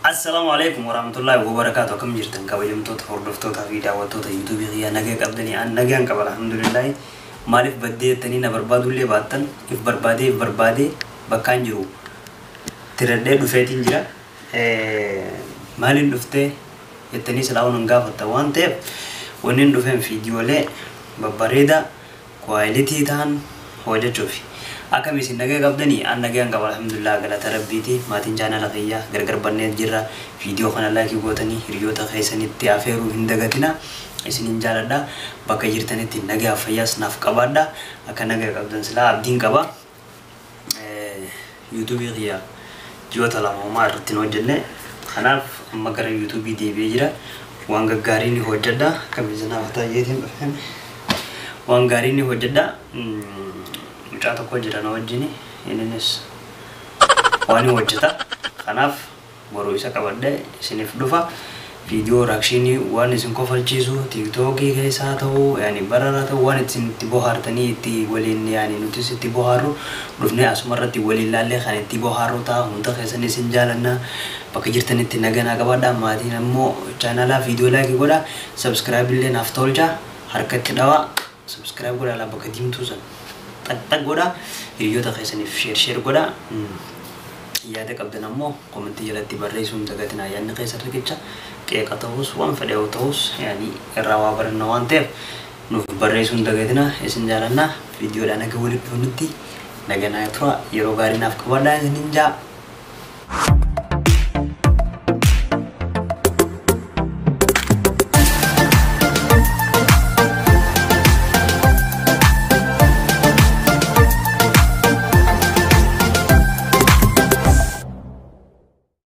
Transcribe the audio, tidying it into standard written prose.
Assalaamu alaikum warahmatullahi wabarakatuh. Akkam jirtan kabajamtoota hordoftootaa fi daawwattoota yuutuubii kiyyaa? Nagaa qabdanii? An nagaan qaba, alhamdulillahi. Maaliif baddee jettanii na barbaadullee baattan, if barbaadee if barbaadee bakkaan jiru tiradhee dhufeetiin jira. Maaliin dhuftee jettanii silaa hin gaafatta waan ta'eef, wanni hin dhufeen viidiyoolee babbareedaa quality ta'an hojjechuufi. Akkam isin, nagaa qabdanii? An nagaan qaba, alhamdulillah, galata rabbiiti. Maatiin chaanala kiyyaa gargar bannee jirra. Viidiyoo kana like gootanii hiriyoota keessanitti afeeruu hin dagatina. Isinin jaaladha. Bakka jirtanitti nagaa fayyaas naaf qabaadha. Akka nagaa qabdan silaa abdiin qaba. Yuutuubii kiyyaa ji'oota 2 homaa irratti hin hojjenne. Kanaaf amma gara yuutuubii deebi'ee jira. Waan gaggaarii ni hojjedha. Akkam isin hafataa jeetiin dhufeen. Waan gaarii ni hojjedha. Mucaa tokko jira na wajjin, innis waan ni hojjeta. Kanaaf boruu isa qabadhee isiniif dhufa. Viidiyoo reaction waan isin kofalchiisu, tiiktookii keessaa ta'uu, yaani barara ta'uu, waan isin itti bohaartanii itti waliin, yaani nutis itti bohaarru, dhufnee asuma irratti waliin laallee kan itti bohaarru ta'a. Hunda keessan isin jaalanna. Bakka jirtanitti naganaa qabaadha. Maatiin ammoo chaanalaa viidiyoo like godha, subscribe illee naaf tolcha, harkatti dhawaa subscribe godha, bakka diimtuu san xaxxaq godha, hiriyoota keessaniif share share godha. Yaada qabdan ammoo comment jalatti barreessuun dagatinaa. Yaadni keessa riqicha, qeeqa ta'us waan fedhe yoo ta'us, yaani irraa waa baranna waan ta'eef nuuf barreessuun dagatinaa. Isin jaalannaa. Viidiyoodhaan akka walitti dhufnutti naganaa tura. Yeroo gaarii naaf qabadhaa isinin jaa.